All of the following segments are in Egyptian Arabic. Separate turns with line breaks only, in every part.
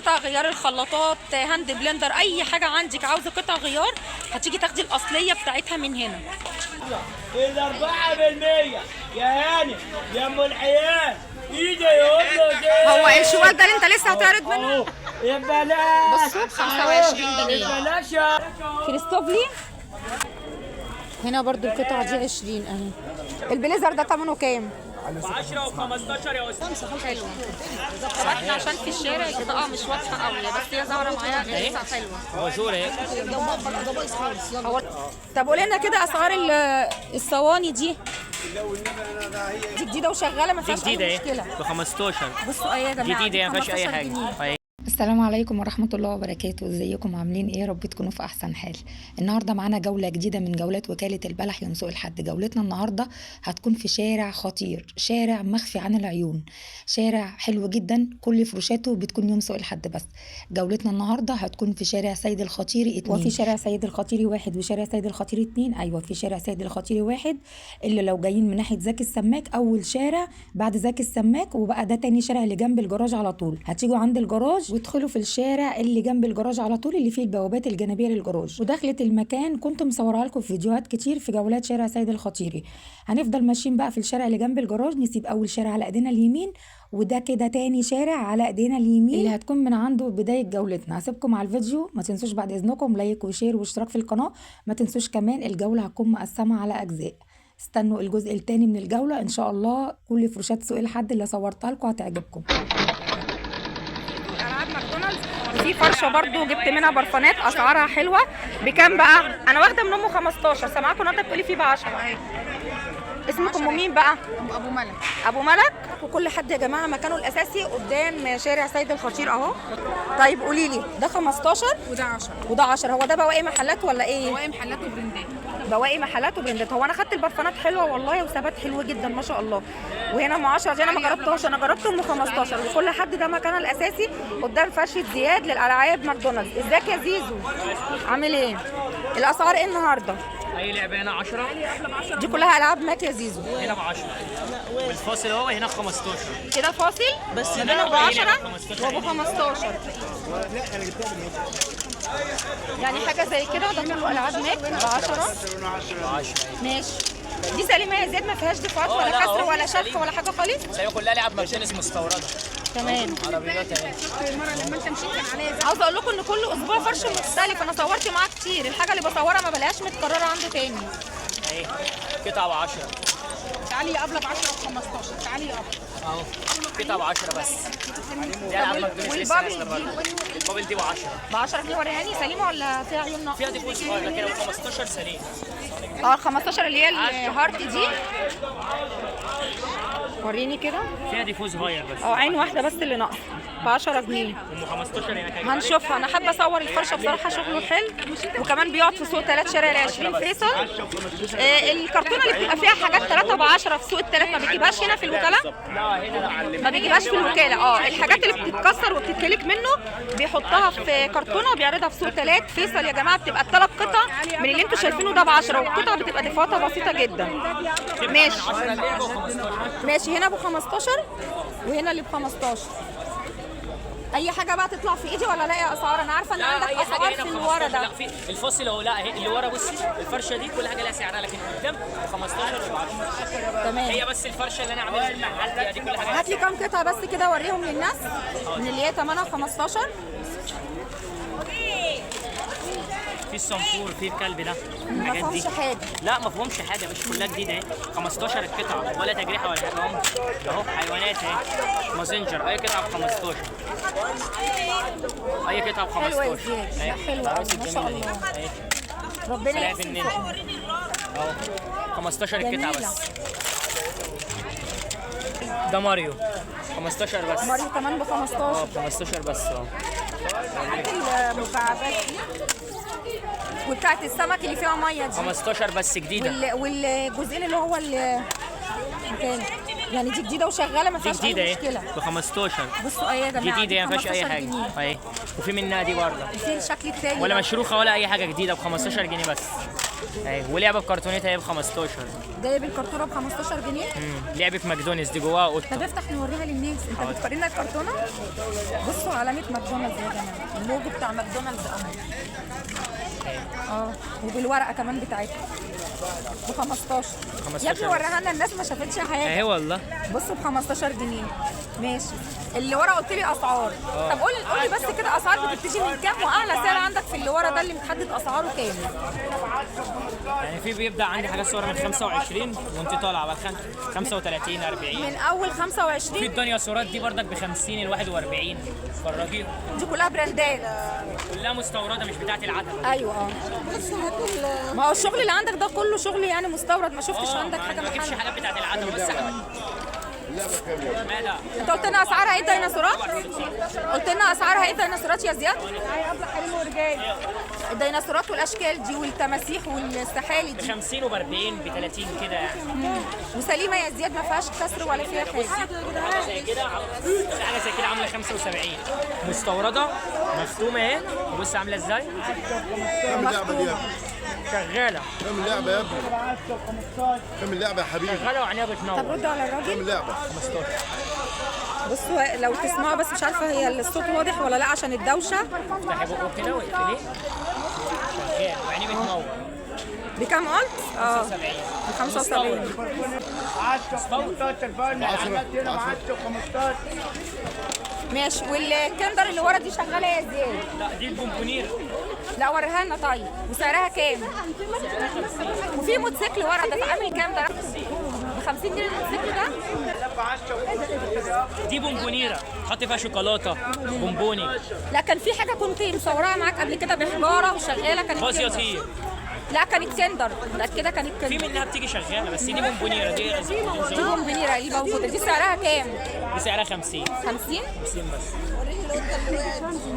قطع غيار الخلاطات، hand blender، اي حاجة عندك عاوزه قطع غيار هتيجي تاخدي الاصلية بتاعتها من هنا.
4% يا هاني يا ام العيال ايدي يا
هو الشوال ده اللي انت لسه هتعرض منه؟
يا بلاش.
بصوا ب 25 جنيه.
بلاش يا
كريستوفلي هنا برضو القطعة دي 20 اهي. البليزر ده ثمنه كام؟
10 و15 يا استاذ.
حلوة. طب احنا عشان في الشارع الاضاءة مش واضحة قوي، بس هي ظاهرة معايا لسه حلوة.
موجود اهي.
طب قولي لنا كده اسعار الصواني دي. دي جديدة وشغالة ما فيهاش اي مشكلة.
ب 15.
بصوا ايه يا جماعة،
جديدة ما فيهاش اي
15
حاجة.
جنيه.
السلام عليكم ورحمة الله وبركاته. ازيكم عاملين ايه؟ يا رب تكونوا في احسن حال. النهاردة معانا جولة جديدة من جولات وكالة البلح يوم سوق الحد. جولتنا النهاردة هتكون في شارع خطير، شارع مخفي عن العيون، شارع حلو جدا، كل فروشاته بتكون يوم سوق الحد بس. جولتنا النهاردة هتكون في شارع سيد الخطيري 2، وفي شارع سيد الخطيري 1 وشارع سيد الخطيري 2. ايوه، في شارع سيد الخطيري 1 اللي لو جايين من ناحية زكي السماك، اول شارع بعد زكي السماك، وبقى ده تاني شارع اللي جنب الجراج على طول. هتيجوا عند الجراج وادخلوا في الشارع اللي جنب الجراج على طول، اللي فيه البوابات الجانبية للجراج. ودخلت المكان كنت مصورها لكم في فيديوهات كتير في جولات شارع سيد الخطيري. هنفضل ماشيين بقى في الشارع اللي جنب الجراج، نسيب اول شارع على ايدينا اليمين، وده كده تاني شارع على ايدينا اليمين اللي هتكون من عنده بداية جولتنا. هسيبكم على الفيديو، ما تنسوش بعد اذنكم like و share واشتراك في القناة. ما تنسوش كمان الجولة هتكون مقسمة على اجزاء، استنوا الجزء التاني من الجولة ان شاء الله. كل فروشات سوق الحد اللي صورتها لكم هتعجبكم.
العاب ماكدونالدز، وفي فرشه برضو جبت منها برفانات اسعارها حلوة. بكام بقى؟ انا واخده من امه 15، سامعاكم النهارده بتقولي فيه ب 10. اسمكم ام مين بقى؟
ابو ملك.
ابو ملك. وكل حد يا جماعة مكانه الاساسي قدام شارع سيد الخطير اهو. طيب قولي لي ده 15
وده 10.
وده 10. هو ده بواقي محلات ولا ايه؟
بواقي محلات وبرندات.
بواقي محلات وبرندات. هو انا خدت البرفانات حلوة والله، وثبات حلو جدا ما شاء الله. وهنا ام 10 دي انا ما جربتهاش، انا جربت ام 15. وكل حد ده مكانه الاساسي قدام فرشه زياد للالعاب ماكدونالدز. ازيك يا زيزو؟ عامل ايه؟ الاسعار ايه النهارده؟
اي لعبه هنا 10،
دي كلها العاب ماك يا زيزو.
هنا ب 10، والفاصل اهو هنا 15.
كده فاصل بس هنا ب 10 وابو 15. يعني حاجة زي كده. ده كله العاب ماك ب 10. ماشي. دي سليمة يا زياد، ما فيهاش دفعات ولا
لا،
كسر
أهو.
ولا شرخ ولا حاجة خالص.
سايبه كلها لعب ماكدونالدز مستورده.
تمام.
عربيات اهي.
المرة لما انت مشيت كان عليا زحمة.
عاوزه اقول لكم ان كل اسبوع فرش مختلف، انا صورت معاه كتير. الحاجة اللي بصورها ما بلاقيهاش متكررة عنده تاني.
اهي قطعه ب 10.
تعالي يا ابله ب 10 و15. تعالي يا ابله
اهو قطعه ب 10 بس. دي العاب ماكدونالدز لسه
وال bubble
نازله برضه. ال bubble دي ب 10.
ب 10 جنيه. وريهاني سليمة ولا فيها عيون ناقصه؟
فيها دي فوز صغيرة كده ب 15 سليم.
15 اللي هي ال heart دي. وريني كده.
فيها ديفوز صغير بس.
عين واحدة بس اللي ناقصه ب 10 جنيه.
ام 15 هناك.
هنشوفها. انا حابة اصور الفرشة بصراحة، شغله حلو، وكمان بيقعد في سوق 3 شارع ال 20 فيصل. الكرتونه اللي بتبقى فيها حاجات 3 ب 10 في سوق الثلاث ما بيجيبهاش هنا في الوكالة، ما بيجيبهاش في الوكالة. الحاجات اللي بتتكسر وبتتهلك منه بيحطها في كرتونة وبيعرضها في سوق 3 فيصل يا جماعة. بتبقى الثلاث قطع من اللي انتوا شايفينه ده ب 10، والقطع بتبقى دفعاتها بسيطة جدا. ماشي ماشي. هنا ابو 15 وهنا اللي ب 15. اي حاجة بقى تطلع في ايدي ولا الاقي اسعار؟ انا عارفه ان
لا
عندك
اي حاجة
اسعار
هنا
في
ب
الورا
15.
ده.
لا في الفاصل اهو. لا اهي اللي ورا، بصي الفرشة دي كل حاجة لها سعرها، لكن قدام ب 15 وب 10.
تمام.
هي بس الفرشة اللي انا عاملها المحل دي كل حاجة.
هات لي كام قطعه بس كده اوريهم للناس من اللي هي 8 15.
في الصنفور، في الكلب ده،
ما
الحاجات دي.
فيهمش حاجة.
لا ما فيهمش حاجة، مش كلها جديدة اهي. 15 القطعة ولا تجريحه ولا حاجة. اهو اهو حيوانات اهي. مازنجر اي قطعه ب 15. اي قطعه ب 15.
حلوة يا زياد. لا، حلوة أوي، ما شاء الله.
اهي
ربنا
سلاحف
يحسن
النينجا اهو 15 القطعة
جميلة.
بس. ده ماريو 15 بس.
ماريو كمان ب 15.
15 بس اهو.
هات المكعبات دي وبتاعت السمك اللي فيها مية دي.
15 بس جديدة.
والجزئين اللي هو مكان. يعني دي جديدة وشغالة ما
دي
فيهاش
جديدة
اي
اهي
مشكلة.
ب 15.
بصوا ايه يا جماعة،
جديدة ما فيهاش اي
15
حاجة
جنيه.
اهي. وفي منها دي برضه
في الشكل التاني
ولا
ده.
مشروخه ولا اي حاجة، جديدة ب 15 جنيه بس. اهي، ولعبه بكرتونتها اهي ب 15.
جايب الكرتونه ب 15 جنيه.
لعبه ماكدونالدز دي جواها قطة.
طب افتح نوريها للناس، انت بتورينا الكرتونه؟ بصوا علامة ماكدونالدز يا جماعة، اللوجو بتاع ماكدونالدز اهو. وبالورقه كمان بتاعتها ب 15. يا ابني وريها لنا، الناس ما شافتش حاجة.
اهي والله.
بصوا ب 15 جنيه. ماشي. اللي ورا قلت لي اسعار. طب قول لي بس كده اسعار بتبتدي من كام، واعلى سعر عندك في اللي ورا ده اللي متحدد اسعاره كام؟
يعني في بيبدا عندي حاجات صغيرة من 25 وانت طالعه بقى 35 40
من اول 25.
في الديناصورات دي بردك ب 50 ال 41. فرجيهم،
دي كلها براندات،
كلها مستورده مش بتاعت العتبة.
ايوه. ما هو الشغل اللي عندك ده كله شغل يعني مستورد، ما شفتش عندك حاجة
ما بجيبش حاجات بتاعت العتبة بس.
انت قلت لنا اسعارها ايه الديناصورات؟ قلت لنا اسعارها ايه الديناصورات يا زياد؟ الديناصورات والاشكال دي والتماسيح والسحالي دي
ب 50 وب 40 ب 30 كده يعني.
وسليمه يا زياد، ما فيهاش كسر ولا فيها حاجة.
حاجة زي كده، حاجة زي كده عامله 75 مستورده مختومه اهي. بص عامله ازاي؟
مختومه
شغالة.
كم اللعبة يا ابني؟ كم اللعبة يا حبيبي؟
شغالة وعينيها بتنور.
طب ردوا على الراجل.
كم اللعبة؟
15.
بصوا لو تسمعوا بس، مش عارفه هي الصوت واضح ولا لا عشان الدوشة.
افتحي بقه كده واقفليه. شغال وعينيه بتنور.
بكام قلت؟
75.
ب 75.
10 15 10 15.
ماشي. والكندر اللي ورا دي شغالة يا زياد؟
لا دي البونبونيره.
لا وريها لنا طيب. وسعرها كام؟ وفي موتوسيكل ورا ده عامل كام ده؟ ب 50 جنيه الموتوسيكل ده؟
دي بونبونيره تحط فيها شوكولاتة بونبوني.
لا كان في حاجة كنت مصوراها معاك قبل كده بحجارة وشغالة، كانت
باص يطير.
لا كانت كندر، ده كده كانت كندر.
في منها بتيجي شغالة بس دي بونبونيره. دي
بونبونيره اللي موجودة دي سعرها كام؟
دي سعرها 50.
50؟
50 بس.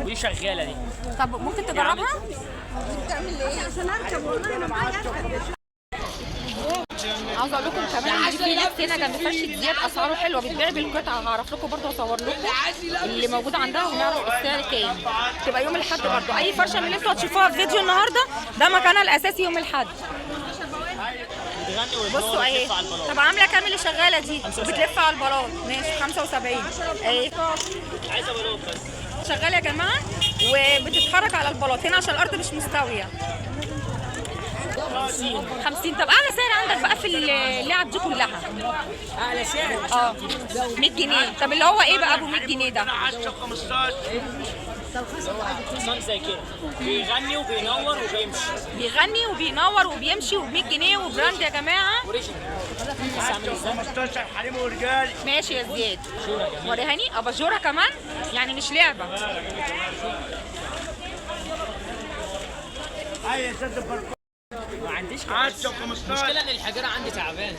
دي شغالة دي.
طب ممكن تجربها؟
بتعمل ايه؟ عشان اركب والله انا معايا.
عاوزه اقول لكم كمان ان في لبس هنا جنب فرشه زياد اسعاره حلوة، بيتباع بالقطعه. هعرف لكم برده واصور لكم اللي موجود عندها ونعرف السعر كام. تبقى يوم الاحد برده اي فرشه من اللي انتوا هتشوفوها في فيديو النهارده ده مكانها الاساسي يوم الاحد. بصوا اهي. طب عامله كام اللي شغالة دي؟ بتلف على البلاط. ماشي 75 اهي.
عايزه بلاط بس.
شغالة يا جماعة وبتتحرك على البلاط هنا عشان الارض مش مستوية. 50. طب اعلى سعر عندك بقى في اللعب دي كلها؟
اعلى سعر
100 جنيه. طب اللي هو ايه بقى ابو 100 جنيه ده؟
10 15.
حصان زي كده بيغني وبينور وبيمشي.
بيغني وبينور وبيمشي وب 100 جنيه و brand يا جماعة.
original.
15 حريم ورجال.
ماشي يا زياد. وريهاني اباجوره كمان، يعني مش لعبه.
اي استاذ
ما عنديش
10 15.
المشكلة ان الحجارة عندي تعبانة.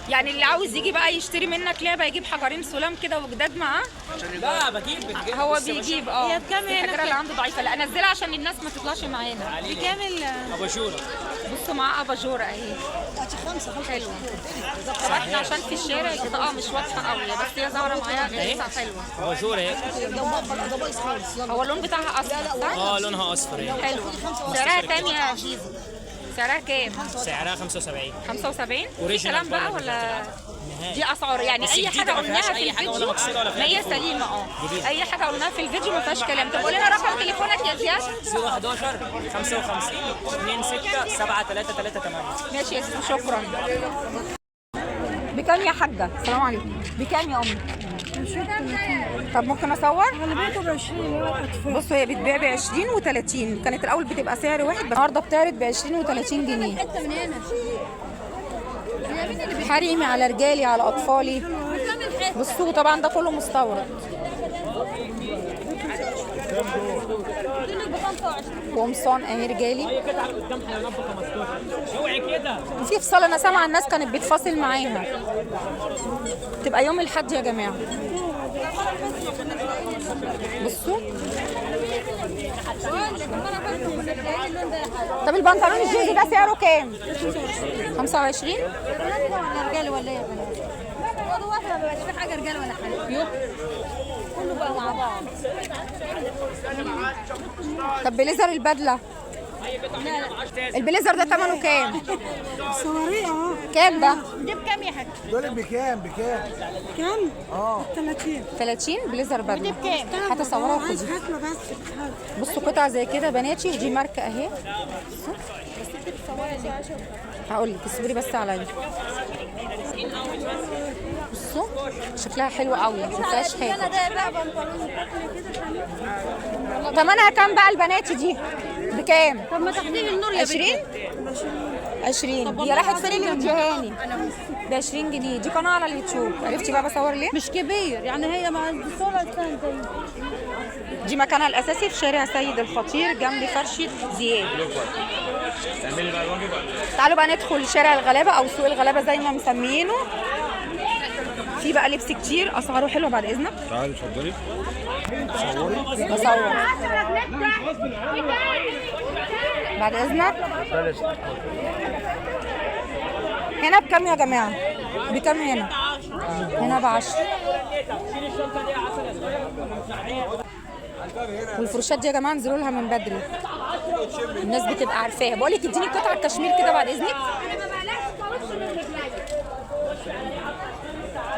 يعني اللي عاوز يجي بقى يشتري منك لعبه يجيب حجرين سلام كده وجداد معاه؟
لا بجيب.
هو بيجيب. بكام هنا؟ الحجرة اللي عنده ضعيفة. لا انزلها عشان الناس ما تطلعش معانا.
بكام
اباجوره؟
بصوا معاه اباجوره اهي. حلوة. طب احنا عشان في الشارع الاضاءة مش واضحة قوي، بس هي ظاهره معايا لسه حلوة.
اباجوره اهي.
هو اللون بتاعها اصفر صح؟
لونها اصفر اهي.
حلو. سعرها كام يا زيزو؟ سعرها كام؟
سعرها 75.
75؟ في كلام بقى ولا دي اسعار؟ يعني اي حاجة قلناها في الفيديو ما هي سليمة. اي حاجة قلناها في الفيديو ما فيهاش كلام. طب قول لنا رقم تليفونك يا زياد.
011 55 26 7338.
ماشي يا زيزو شكرا. بكام يا حاجة؟ السلام عليكم. بكام يا امي؟ طب ممكن اصور؟
غالبيته ب 20.
بصوا هي بتبيع ب 20 و30، كانت الاول بتبقى سعر واحد بس النهارده بتعرض ب 20 و30 جنيه.
حتة من هنا
حريمي على رجالي على اطفالي. بصوا طبعا ده كله مستورد. وقمصان اهي رجالي.
اي قطعه قدام حيوانات ب 15. اوعي كده.
وفي فصال انا سامعه الناس كانت بتفاصل معاها. تبقى يوم الاحد يا جماعة. بصوا. طب البنطلون الجينز ده سعره كام؟ 25؟
ولا رجال ولا ايه يا بنات؟ ما بقاش في حاجة رجال ولا حاجة. كله بقى مع بعض.
طب بليزر البدلة البليزر ده ثمنه كام؟
صوريه اهو.
كام ده؟
دي بكام يا حاج؟
بقول لك بكام بكام؟
كام؟ 30.
30 بليزر بدله.
ودي بكام؟
هتصورها وخدي.
عايز هاتله بس.
بصوا قطع زي كده بناتي، دي ماركة اهي. هقول لك اصبري بس عليا. بصوا شكلها حلو قوي، ما فيهاش حاجة. ثمنها كام بقى البناتي دي؟ بكام؟
طب ما تاخديه النور يا
20؟ 20. هي راحت فين اللي مديهاني؟ ب 20 جنيه. دي قناة على اليوتيوب، عرفتي بقى بصور ليه؟
مش كبير يعني، هي مع الصورة الثانية.
دي مكانها الاساسي في شارع سيد الخطير جنب فرشه زياد. تعالوا بقى ندخل شارع الغلابة او سوق الغلابة زي ما مسميينه. في بقى لبس كتير اسعاره حلوة. بعد اذنك
تعالي اتفضلي.
بصور بعد اذنك. هنا بكام يا جماعة؟ بكام هنا؟ هنا ب10. والفروشات دي يا جماعة انزلوا لها من بدري، الناس بتبقى عارفاها. بقول لك اديني قطعه كشمير كده بعد اذنك.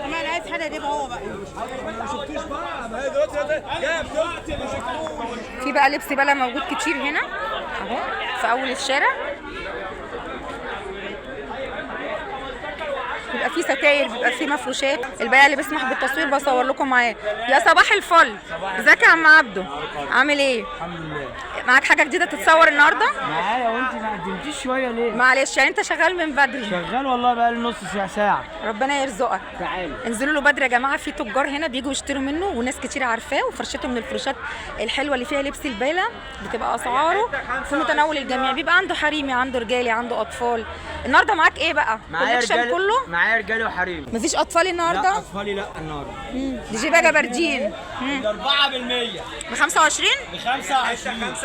ما انا عايز حاجة اجيبها هو بقى.
في بقى لبس بلا موجود كتير هنا اهو في اول الشارع. بيبقى فيه ستاير، بيبقى فيه مفروشات. البياع اللي بيسمح بالتصوير بصور لكم معاه. يا صباح الفل، ازيك يا عم عبده؟ عامل ايه؟
الحمد لله.
معاك حاجة جديدة تتصور النهارده؟
معايا، وانت ما قدمتيش شوية ليه؟
معلش يعني انت شغال من بدري.
شغال والله بقالي نص ساعة.
ربنا يرزقك.
تعالي
انزلوا له بدري يا جماعة، في تجار هنا بيجوا يشتروا منه وناس كتير عارفاه، وفرشته من الفروشات الحلوة اللي فيها لبس الباله، بتبقى اسعاره في متناول الجميع. بيبقى عنده حريمي، عنده رجالي، عنده اطفال. النهارده معاك ايه بقى؟
معايا
collection كله؟
معايا رجالي وحريمي.
مفيش اطفال النهارده؟
لا اطفالي لا النهارده.
دي جيبه جبردين
4%
ب 25؟
ب 25.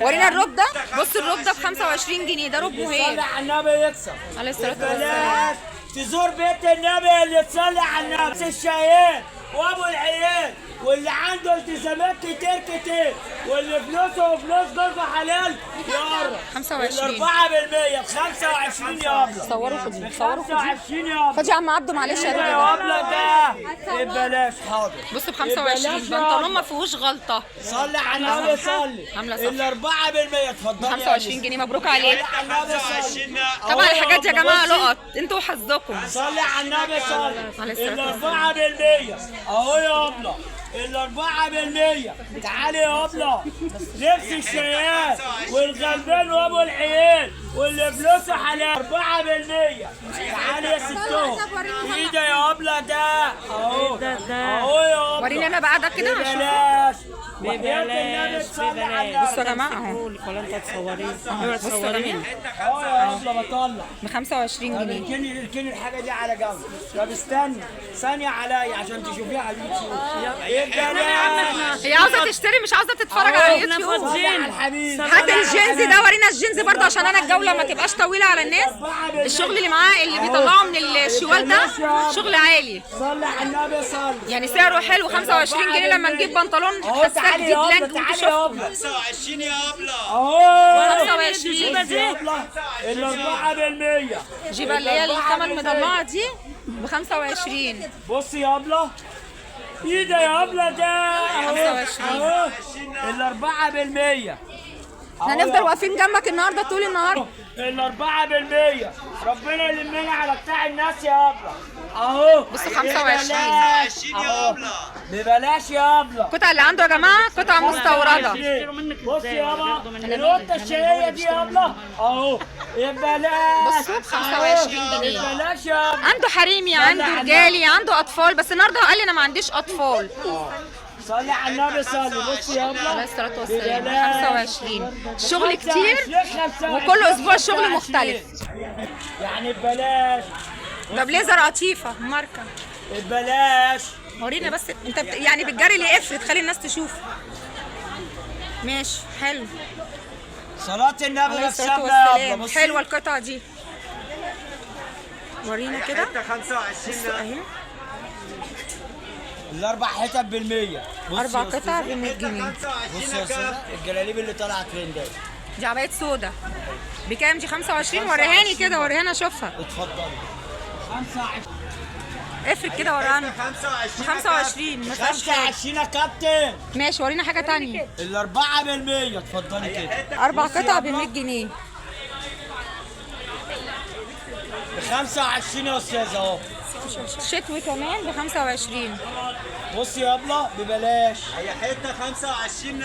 ورينا الروب ده. بص الروب ده ب 25 جنيه، ده روب مهير.
صلي على النبي يكسب.
عليه الصلاة والسلام.
تزور بيت النبي اللي تصلي على النبي. الشيال وابو العيال واللي عنده التزامات كتير كتير واللي فلوسه وفلوس جوزه حلال يقرب.
25.
4% ب 25 يا ابله.
صوروا خدي، صوروا خدي.
25 يا ابله.
خدي يا عم عبده معلش يا
يا ابله ده ببلاش. حاضر.
بصوا ب 25 بنطلون ما فيهوش غلطه.
صلي على النبي صلي.
عامله صح.
ال 4% اتفضلي.
25 جنيه مبروك عليك. طبعا الحاجات دي يا جماعة لقط، انتوا وحظكم.
صلي على النبي صلي. ال 4% اهو يا ابله. ال 4% تعالي يا ابله. لبس الشيال والغلبان وابو العيال واللي فلوسه حلال. 4% تعالي يا ستهم. ايه ده يا ابله ده؟ اهو اهو يا ابله.
وريني انا بقى ده كده عشان
ببلاش ببلاش.
بصوا يا جماعة اهو.
ولا انت تصوريه؟
بصوا يا جماعة
اهو يا ابله بطلع
ب 25 جنيه.
اركني اركني الحاجة دي على جنب. طب استني ثانية عليا عشان تشوفيها على اليوتيوب.
هي عاوزه تشتري مش عاوزه تتفرج على اليوتيوب. هات الجينز ده، ورينا الجينز برضه عشان انا الجولة ما تبقاش طويلة على الناس. الشغل اللي معاه اللي بيطلعه من الشوال ده شغل عالي.
صلي على النبي صلي.
يعني سعره حلو 25 جنيه لما نجيب بنطلون حساك جديد لانج وانتوا شفتوا.
25 يا ابله. اهو
25
ال 4%.
جيبه اللي هي الخامة المضلعه دي ب 25.
بصي يا ابله. ايه ده يا ابله ده؟
25.
اهو ال 4%.
احنا هنفضل واقفين جنبك النهارده طول النهار.
ال 4% ربنا يلمنا على بتاع الناس يا ابله. اهو
بصوا 25
يا ابله. ببلاش يا ابله.
القطع اللي عنده يا جماعة قطع مستورده.
بصي يابا القطة الشقيه دي يا ابله اهو ببلاش.
بصوا ب 25 جنيه.
ببلاش يا ابله.
عنده حريمي، عنده رجالي، عنده اطفال، بس النهارده قال لي انا ما عنديش اطفال.
صلي على النبي صلي. بصي يا ابله
عليه الصلاة والسلام. 25 شغل كتير وكل اسبوع شغل مختلف.
يعني ببلاش.
ده بليزر قطيفة ماركة
ببلاش.
ورينا بس انت يعني بالجري ليه؟ افرد خلي الناس تشوف. ماشي حلو.
صلاة النبي
عليه الصلاة والسلام. حلوة القطعة دي. ورينا كده.
25
اهي.
الاربع حتت بال100.
اربع قطع ب 100 جنيه.
بص يا استاذ الجلاليب اللي طالعه ترند.
دي عباية سودا بكام دي؟ 25. وريهاني كده، وريهاني اشوفها.
اتفضلي. 25.
افرد كده ورانا. 25 ما فيهاش حاجة.
25 يا كابتن.
ماشي ورينا حاجة تانية.
الأربعة بالمية. اتفضلي كده.
4 قطع ب 100 جنيه.
ب 25 يا استاذ اهو.
شتوي كمان ب 25.
بصي يا ابله ببلاش.
هي حتة 25.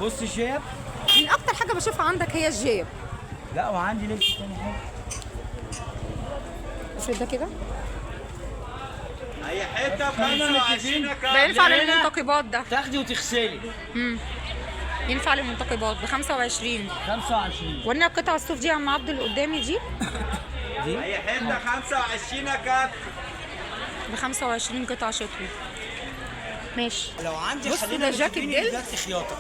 بصي جيب.
من اكتر حاجة بشوفها عندك هي الجيب.
لا وعندي لبس تاني حاجة.
افرد ده كده.
هي حتة ب 25.
ده ينفع للمنتقبات ده.
تاخدي وتغسلي.
ينفع للمنتقبات ب 25.
25.
ورينا القطعة الصوف دي يا عم عبد اللي قدامي دي.
هي حتة 25 يا كابتن.
ب 25 قطعه شتوي. ماشي.
لو عندي
بص
خلينا
ده جاكيت جلد.
خياطة.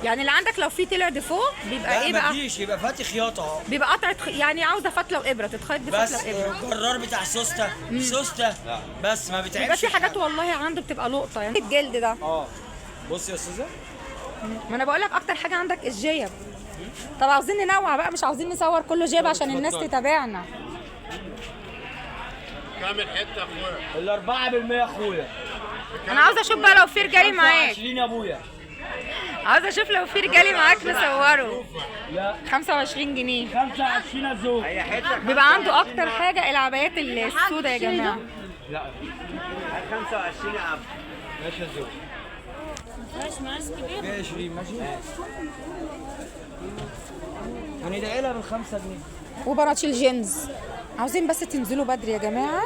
يعني اللي عندك لو في طلع ديفو بيبقى ايه بقى؟
مفيش، يبقى فاتي خياطة اهو.
بيبقى قطعه يعني عاوزه فتله وابره، تتخيط بفتله
بس
وابره.
الجرار بتاع سوسته، سوسته بس ما بتعبش.
بيبقى في حاجات والله عنده بتبقى لقطة يعني. الجلد ده.
بصي يا استاذه،
ما انا بقول لك اكتر حاجة عندك الجيب. طب عاوزين ننوع بقى، مش عاوزين نصور كله جيب عشان الناس تتابعنا.
كام الحتة يا اخويا؟
الأربعة بالمية يا اخويا.
انا عاوزه اشوف بقى لو في رجالي معاك.
25 يا ابويا.
عاوزه اشوف لو في رجالي معاك نصوره.
لا
25 جنيه.
25 يا زوج.
بيبقى عنده اكتر حاجة العبايات السوداء يا جماعة.
لا
25 يا عم.
ماشي يا زوج. ماشي ماشي. هندعي لها بال5 جنيه.
وبراطيل جينز. عاوزين بس تنزلوا بدري يا جماعة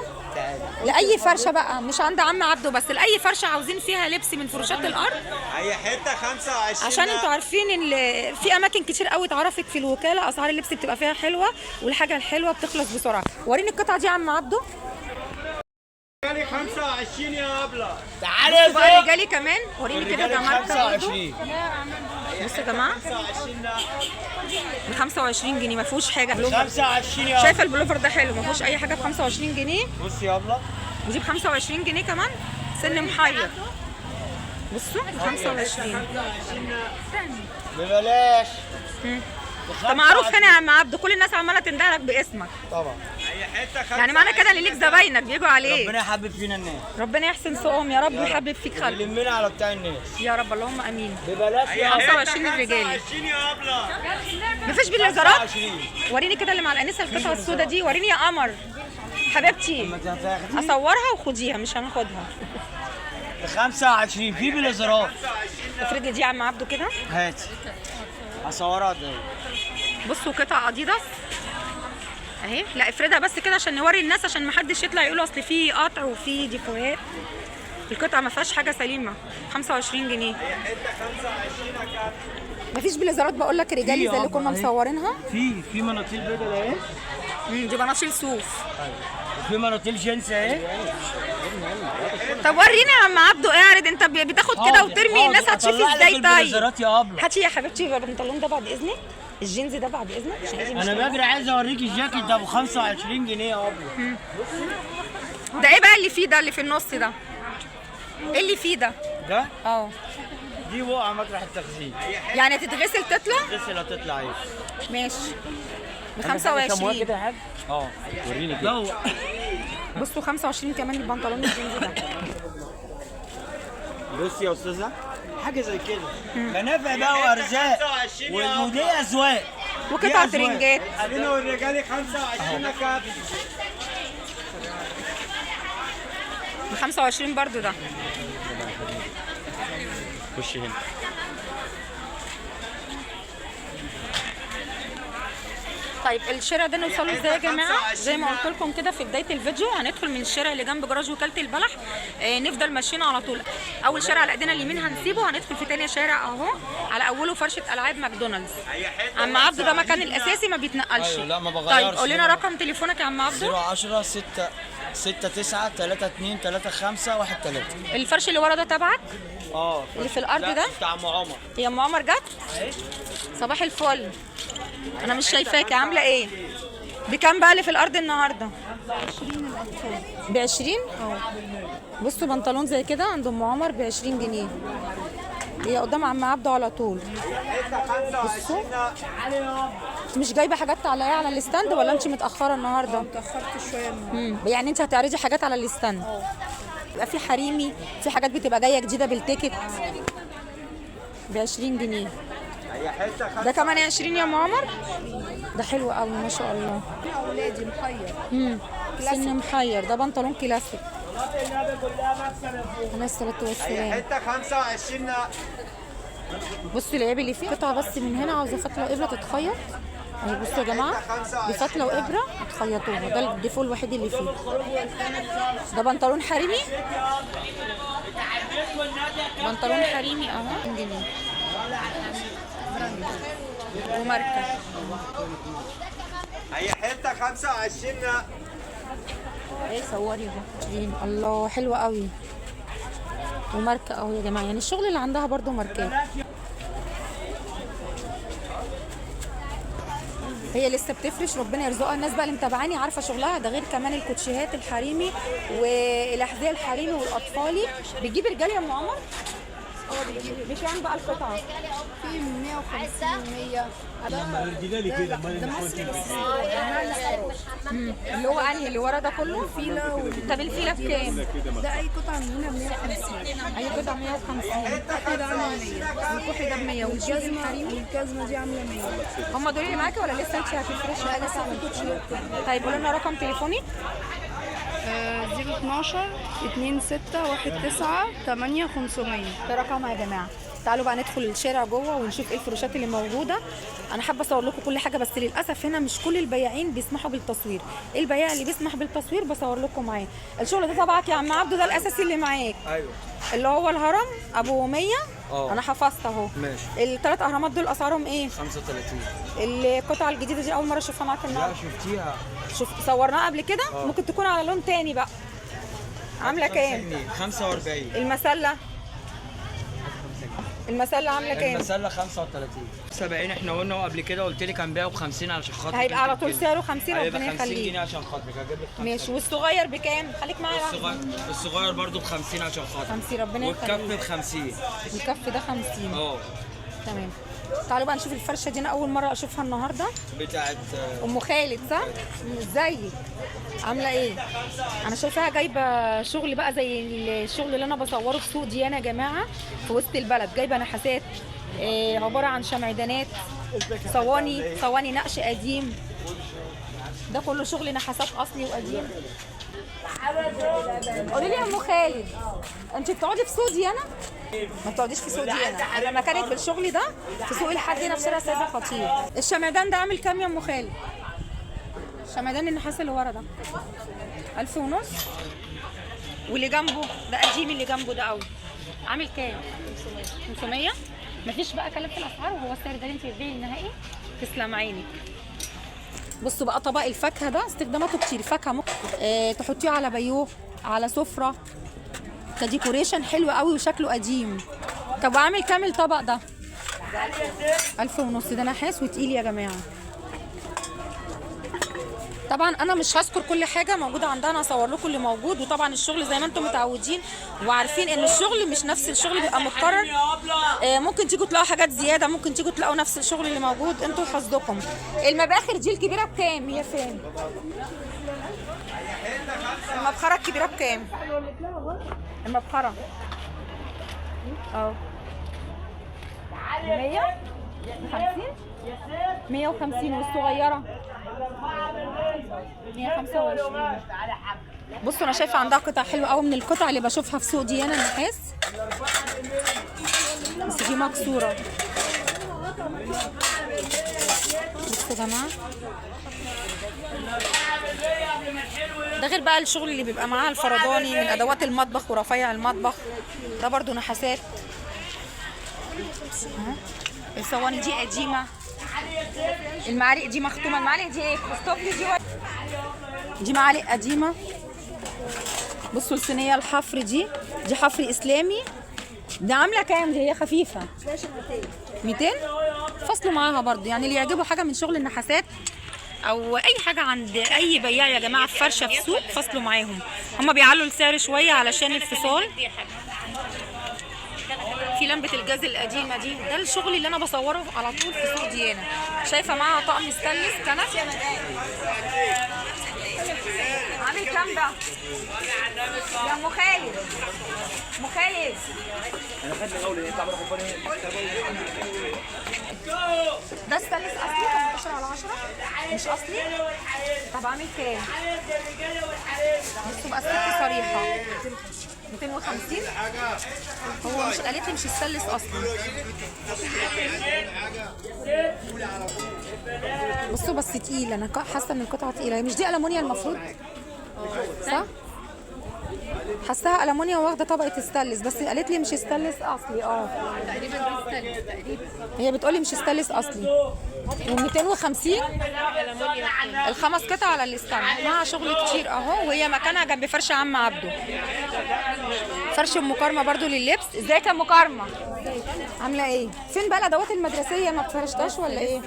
لاي فرشه بقى، مش عند عم عبده بس، لاي فرشه عاوزين فيها لبس من فرشات الارض.
هي حتة 25.
عشان انتوا عارفين ان في اماكن كتير قوي اتعرفت في الوكالة اسعار اللبس بتبقى فيها حلوة، والحاجة الحلوة بتخلص بسرعة. وريني القطعة دي يا عم عبده.
25 يا ابله.
تعالى يا
بقى
زوج.
رجالي كمان، وريني كده ده ماركة برضه.
25.
بصوا يا جماعة ب 25 جنيه ما فيهوش حاجة.
25 يا
شايفه البلوفر ده حلو، ما فيهوش اي حاجة ب 25 جنيه.
بصي يا ابله،
ودي ب 25 جنيه كمان، سن محير. بصوا ب 25
ببلاش.
طب معروف هنا يا عم عبده، كل الناس عماله تندهلك باسمك.
طبعا.
يعني معنى كده ان ليك زباينك بيجوا عليك.
ربنا يحبب فينا الناس.
ربنا يحسن سوقهم يا رب ويحبب فيك خلق.
يلمنا على بتاع الناس
يا رب، اللهم امين.
ببلاش يا
25 الرجالي.
يا ابله.
مفيش بالليزرات؟ وريني كده اللي مع الانسة القطعة السوداء دي، وريني يا قمر حبيبتي. اصورها وخديها، مش هناخدها.
25 في بليزرات.
افرضي دي يا عم عبده كده.
هاتي اصورها دي.
بصوا قطع اديداس اهي. لا افردها بس كده عشان نوري الناس، عشان ما حدش يطلع يقول اصل في قطع وفي ديفوهات. القطعة ما فيهاش حاجة سليمة. 25 جنيه. مفيش بليزرات بقول لك رجالي زي اللي كنا مصورينها.
في مناطيل بيضاء اهي.
دي بناطيل صوف.
وفي مناطيل جينز اهي.
طب ورينا يا عم عبده، اعرض انت بتاخد كده وترمي الناس هتشوف ازاي. طيب هاتي يا حبيبتي البنطلون ده بعد اذنك، الجينز ده بعد اذنك.
انا بجري عايز اوريك الجاكيت ده ب 25 جنيه يا ابله.
ده ايه بقى اللي فيه ده، اللي في النص ده؟ ايه اللي فيه ده؟
ده؟
اه
دي وقعه مطرح التخزين.
يعني تتغسل تطلع؟
تتغسل هتطلع ايه.
ماشي ب 25
كده يا حاج.
اه
وريني كده.
بصوا 25 كمان البنطلون الجينز ده.
بصي يا استاذه، حاجة زي كده منافع بقى وارزاق، ودي اذواق
وقطع ترنجات.
خلينا والرجالي 25 يا كابتن.
ب 25 برضو ده.
خش هنا.
طيب الشارع ده نوصله ازاي يا جماعة؟ زي ما قلت لكم كده في بداية الفيديو، هندخل من الشارع اللي جنب جراج وكالة البلح، نفضل ماشيين على طول. اول شارع على ايدينا اليمين هنسيبه، هندخل في تاني شارع اهو على اوله فرشه العاب ماكدونالدز. عم عبده ده مكان الاساسي ما بيتنقلش.
أيوة لا ما بغيرش.
طيب قول لنا رقم تليفونك يا عم عبده.
010 6 6 9 3 2 3 5 1 3.
الفرش اللي ورا ده تبعك؟
اه
اللي في الارض ده؟
بتاع ام عمر.
هي ام عمر جت؟ صباح الفل. انا مش شايفاكي، عامله ايه؟ بكام بقى اللي في الارض النهارده؟ ب 20؟ اه بصوا بنطلون زي كده عند ام عمر ب 20 جنيه. هي قدام عم عبده على طول. بصوا، مش جايبه حاجات تعلقيها على ال stand ولا انت متاخرة النهارده؟
اتاخرت شوية.
يعني انت هتعرضي حاجات على ال stand؟ يبقى في حريمي، في حاجات بتبقى جاية جديدة بال ticket ب 20 جنيه. ده كمان 20 يا ام عمر، ده حلو قوي ما شاء الله.
اولادي محير.
سن محير، ده بنطلون كلاسيك. عليه الصلاة والسلام.
حتة 25.
بصوا العيب اللي فيه قطعه بس من هنا، عاوزه فتله وابره تتخيط اهي. بصوا يا جماعة، بفتله وابره هتخيطوها، ده الديفو الوحيد اللي فيه. ده بنطلون حريمي، بنطلون حريمي اهو جنيه وماركه.
هي حتة 25.
ايه صوري اهو 20. الله حلوة قوي وماركه اهو يا جماعة، يعني الشغل اللي عندها برضو ماركات. هي لسه بتفرش، ربنا يرزقها. الناس بقى اللي متابعاني عارفه شغلها ده، غير كمان الكوتشيهات الحريمي والاحذيه الحريمي والاطفالي. بتجيب رجال يا ام عمر؟ بكام بقى القطعة؟
في 150 100. ده مصري بس
اللي هو انهي اللي ورا ده كله؟
فيلة.
طب الفيلة بكام؟
ده اي قطعه من هنا ب 150.
اي قطعه 150.
الكحل ده عامله 100،
الكحل ده ب 100. والجزمه الحريمي؟
الجزمة دي عامله 100.
هم دول اللي معاكي ولا لسه انت هتفرشي؟
لا لسه في كوتشيات.
طيب قولي لنا رقم تليفونك.
012 26 19 8 500.
ده رقمها يا جماعة. تعالوا بقى ندخل الشارع جوه ونشوف ايه الفروشات اللي موجودة. انا حابة اصور لكم كل حاجة، بس للاسف هنا مش كل البياعين بيسمحوا بالتصوير. البياع اللي بيسمح بالتصوير بصور لكم معاه. الشغل ده تبعك يا عم عبده، ده الاساسي اللي معاك.
ايوه،
اللي هو الهرم ابو 100. انا حفظت اهو.
ماشي.
الثلاث اهرامات دول اسعارهم ايه؟
35.
القطعة الجديدة دي اول مرة اشوفها معاك النهارده.
لا شفتيها،
شوف صورناها قبل كده. ممكن تكون على لون تاني بقى. عامله كام؟
45.
المسله، المسله عامله كام؟
المسله 35. 70 احنا قلنا قبل كده، قلت لك هنبيعه ب 50 علشان خاطرك.
هيبقى على طول سعره 50.
هيبقى
ربنا
50
يخليك.
جنيه عشان خاطرك، هجيب لك 5.
ماشي. والصغير بكام؟ خليك معايا واحدة.
الصغير برضه ب 50 عشان خاطرك.
50 ربنا
والكف
يخليك.
ب 50.
الكف ده 50. تمام. تعالوا بقى نشوف الفرشة دي، انا اول مرة اشوفها النهارده.
بتاعت
ام خالد صح؟ ازيك؟ عامله ايه؟ انا شايفاها جايبه شغل بقى زي الشغل اللي انا بصورة في سوق ديانا يا جماعة في وسط البلد. جايبه نحاسات، عبارة عن شمعدانات، صواني، صواني نقش قديم. ده كله شغل نحاسات اصلي وقديم. قولي لي يا ام خالد، انت بتقعدي في سوق ديانا؟ ما بتقعديش في سوق ديانا. انا مكانك بالشغل ده في سوق الحد هنا في شارع سيد الخطيب. الشمعدان ده عامل كام يا ام خالد؟ الشمعدان النحاس اللي ورا ده 1500. واللي جنبه ده قديم، اللي جنبه ده قوي عامل كام؟ 500. مفيش بقى كلام في الاسعار، وهو السعر ده اللي انت بتبيعي النهائي. تسلم عينك. بصوا بقى طبق الفاكهة ده استخداماته كتير. فاكهة ممكن تحطيه على بيوه، على سفره، ك decoration حلو قوي وشكله قديم. طب وعامل كام الطبق ده؟ 1500. ده نحاس وتقيل يا جماعة. طبعا انا مش هذكر كل حاجة موجودة عندها، انا هصور لكم اللي موجود. وطبعا الشغل زي ما انتم متعودين وعارفين ان الشغل مش نفس الشغل بيبقى متكرر. ممكن تيجوا تلاقوا حاجات زيادة، ممكن تيجوا تلاقوا نفس الشغل اللي موجود، انتوا حظكم. المباخر دي الكبيرة بكام؟ هي فين المبخره الكبيرة بكام؟ المبخره 150. 150. والصغيرة 125. بصوا انا شايفه عندها قطع حلوة قوي من القطع اللي بشوفها في سوق ديانا النحاس، بس دي مكسورة. بصوا يا جماعة، ده غير بقى الشغل اللي بيبقى معاها الفرداني من ادوات المطبخ ورفايع المطبخ، ده برضو نحاسات. الصواني دي قديمة، المعالق دي مختومه. المعالق دي ايه؟ كريستوفلي دي دي معالق قديمة. بصوا الصينية الحفر دي، دي حفر اسلامي. ده عامله كام دي؟ هي خفيفة 200. فصلوا معاها برضو، يعني اللي يعجبه حاجة من شغل النحاسات او اي حاجة عند اي بياع يا جماعة في فرشه في سوق، فصلوا معاهم. هما بيعلوا السعر شوية علشان الفصال. في لمبة الجاز القديمة دي. ده الشغل اللي انا بصورة على طول في سوق ديانا. شايفه معاها طقم ستانلس كنب. عامل كام ده يا ام خالد؟ ام خالد ده ستانلس اصلي 18 على 10 مش اصلي. طب عامل كام؟ بصوا بقى الست صريحه 250. هو مش قالت لي مش ستانلس اصلي. بصوا بس تقيل، انا حاسه ان القطعة تقيلة. مش دي المونيا المفروض صح؟ حاساها المونيا واخده طبقه ستانلس، بس قالت لي مش ستانلس اصلي.
تقريبا دي ستانلس تقريبا.
هي بتقولي مش ستانلس اصلي. و250 الخمس قطع على ال stand. مع شغل كتير اهو، وهي مكانها جنب فرش عم عبده. فرش ام كارما برضو لللبس. ازيك يا ام كارما؟ عامله ايه؟ فين بقى الادوات المدرسية؟ ما بتفرشتهاش ولا ايه؟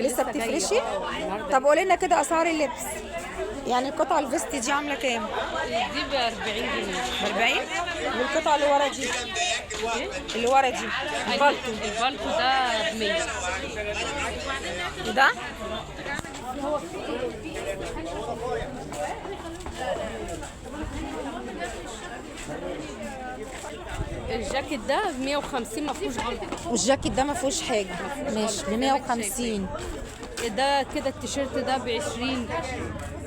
لسه بتفرشي؟ طب قولي لنا كده اسعار اللبس. يعني القطعة ال vest دي عامله كام؟
دي ب 40 جنيه.
ب 40؟ والقطعه اللي ورا دي؟ اللي ورا دي البالتو.
البالتو ده ب 100.
وده؟
الجاكيت ده ب 150 ما فيهوش غلطه.
والجاكيت ده ما فيهوش حاجة. ماشي ب 150.
ده كده التيشيرت ده ب 20.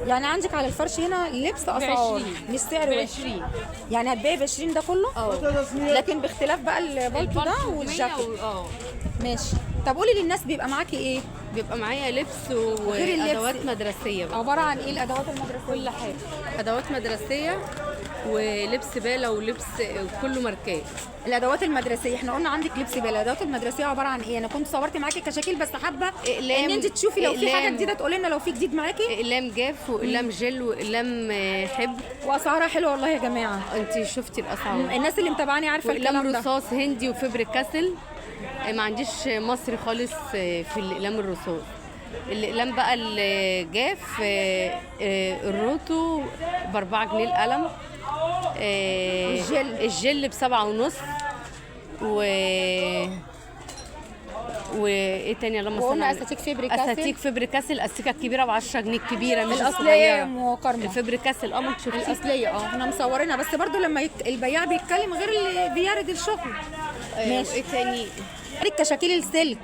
يعني عندك على الفرش هنا لبس اسعار مش سعر واحد.
20.
يعني هتبيعي ب 20 ده كله؟ لكن باختلاف بقى البالتو ده والجاكيت. ماشي. طب قولي للناس بيبقى معاكي ايه؟
بيبقى معايا لبس وادوات مدرسيه بقى.
عبارة عن ايه الادوات المدرسية؟
كل حاجة، ادوات مدرسيه ولبس باله ولبس كله ماركات.
الادوات المدرسية احنا قلنا عندك لبس باله. الادوات المدرسية عبارة عن ايه؟ انا كنت صورت معاكي كشاكيل بس حابة ان انت تشوفي لو في حاجة جديدة تقولي لنا لو في جديد معاكي.
اقلام جاف واقلام جل واقلام حبر،
واسعارها حلوة والله يا جماعة.
انت شفتي الاسعار،
الناس اللي متابعاني عارفه الكلام ده.
واقلام رصاص هندي وفبر كاسل، ما عنديش مصري خالص في الاقلام الرصاص. الاقلام بقى الجاف الروتو ب4 جنيه القلم، الجل ب7.5 وايه تاني؟ اللهم صل
وقلنا اساتيك فبر كاسل.
اساتيك فبر كاسل، الاسيكه الكبيرة ب10 جنيه الكبيرة مش
الاصلية يا ام كارما.
الفبر كاسل ما انت شفتي
الاصلية. احنا مصورينها بس برضو لما البياع بيتكلم غير اللي بيعرض الشغل.
ماشي. ايه تاني؟
كشاكيل السلك.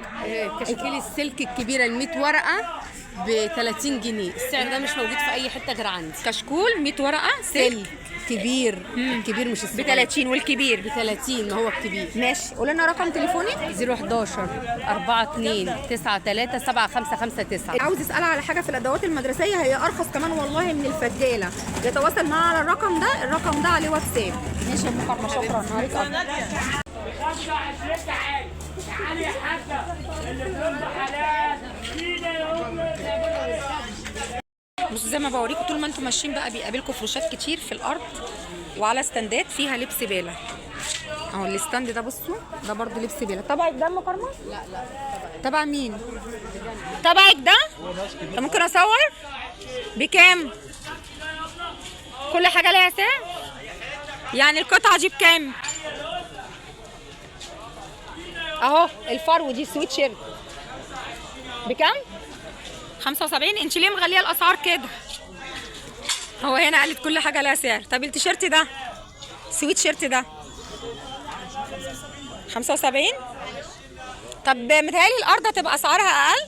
كشاكيل السلك الكبيرة ال 100 ورقة ب 30 جنيه. السعر ده مش موجود في اي حتة غير عندي.
كشكول 100 ورقة سلك
كبير. الكبير مش الصغير.
ب 30 والكبير
ب 30. ما هو الكبير.
ماشي. قول لنا رقم تليفونك.
011 42 93 7559.
عاوز اسالها على حاجة في الادوات المدرسية، هي ارخص كمان والله من الفجاله. يتواصل معاها على الرقم ده، الرقم ده عليه واتساب. ماشي يا ام كارما، شكرا. نهارك ابيض.
25 تعالي يا حاجة اللي بترضى حلال فينا يا ام.
بصوا زي ما بوريكم طول ما انتم ماشيين بقى بيقابلكم فروشات كتير في الارض وعلى ستاندات فيها لبس باله. اهو ال stand ده بصوا ده برضو لبس باله. تبعك ده يا ام كارما؟
لا لا.
تبع مين؟ تبعك ده؟ طب ممكن اصور؟ بكام؟ كل حاجة ليها سعر؟ يعني القطعة دي بكام؟ اهو الفرو دي سويت شيرت بكام؟ 75. انت ليه مغليه الاسعار كده؟ هو هنا قالت كل حاجة لها سعر. طب التيشيرت ده سويت شيرت ده 75. طب متهيألي الارض هتبقى اسعارها اقل.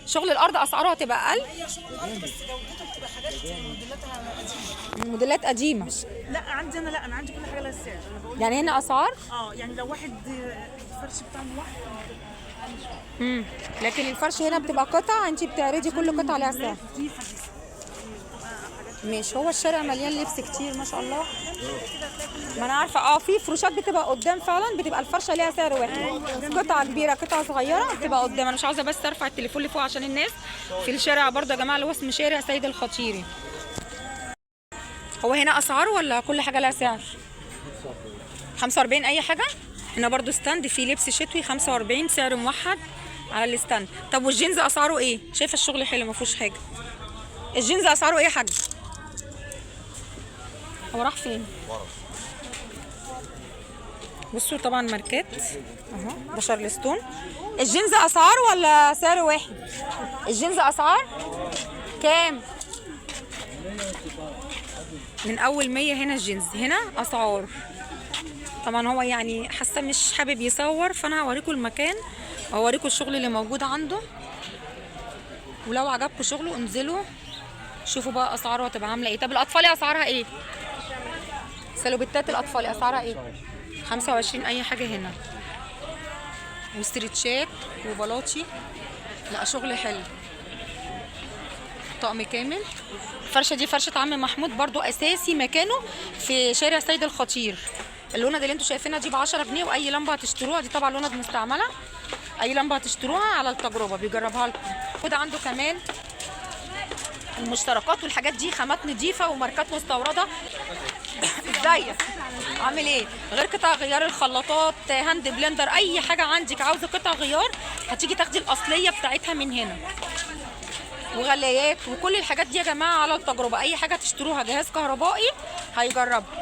شغل الارض اسعاره هتبقى اقل.
هي شغل الارض بس جودته بتبقى حاجات موديلاتها قديمة.
موديلات قديمة.
مش لا عندي انا، لا انا عندي كل حاجة لها سعر. انا بقول
يعني هنا اسعار
يعني لو واحد الفرش بتاعه موحد.
لكن الفرش هنا بتبقى قطع، انت بتعرضي كل قطعه لها سعر.
دي حديثه.
ماشي. هو الشارع مليان لبس كتير ما شاء الله. ما انا عارفه. في فروشات بتبقى قدام فعلا، بتبقى الفرشة ليها سعر واحد، قطعه كبيرة قطعه صغيرة بتبقى قدام. انا مش عاوزه بس ارفع التليفون لفوق عشان الناس في الشارع برضه يا جماعة اللي هو اسمه شارع سيد الخطيري. هو هنا اسعار ولا كل حاجة لها سعر؟ 45 اي حاجة. هنا برضو stand فيه لبس شتوي 45 سعر موحد على ال stand. طب والجينز اسعاره ايه؟ شايفه الشغل حلو ما فيهوش حاجة. الجينز اسعاره ايه يا حاج؟ هو راح فين؟ بصوا طبعا ماركات اهو، ده شارلستون. الجينز اسعار ولا سعر واحد؟ الجينز اسعار كام؟ من اول 100 هنا الجينز، هنا اسعار. طبعا هو يعني حاسه مش حابب يصور، فانا هوريكم المكان وهوريكم الشغل اللي موجود عنده، ولو عجبكم شغله انزلوا شوفوا بقى اسعاره هتبقى عامله ايه. طب الاطفالي اسعارها ايه؟ سالوبيتات الاطفالي اسعارها ايه؟ 25 اي حاجة هنا، وستريتشات وبلاطي. لا شغل حلو، طقم كامل. الفرشة دي فرشه عم محمود برضو اساسي مكانه في شارع سيد الخطير. اللوند اللي انتوا شايفينها دي ب 10 جنيه، واي لمبة هتشتروها دي طبعا لوند مستعملة، اي لمبة هتشتروها على التجربة بيجربها لكم. وده عنده كمان المشتركات والحاجات دي، خامات نظيفة وماركات مستورده. ازيك عامل ايه؟ غير قطع غيار الخلاطات، hand blender، اي حاجة عندك عاوزه قطع غيار هتيجي تاخدي الاصلية بتاعتها من هنا، وغلايات وكل الحاجات دي يا جماعة على التجربة. اي حاجة تشتروها جهاز كهربائي هيجربها.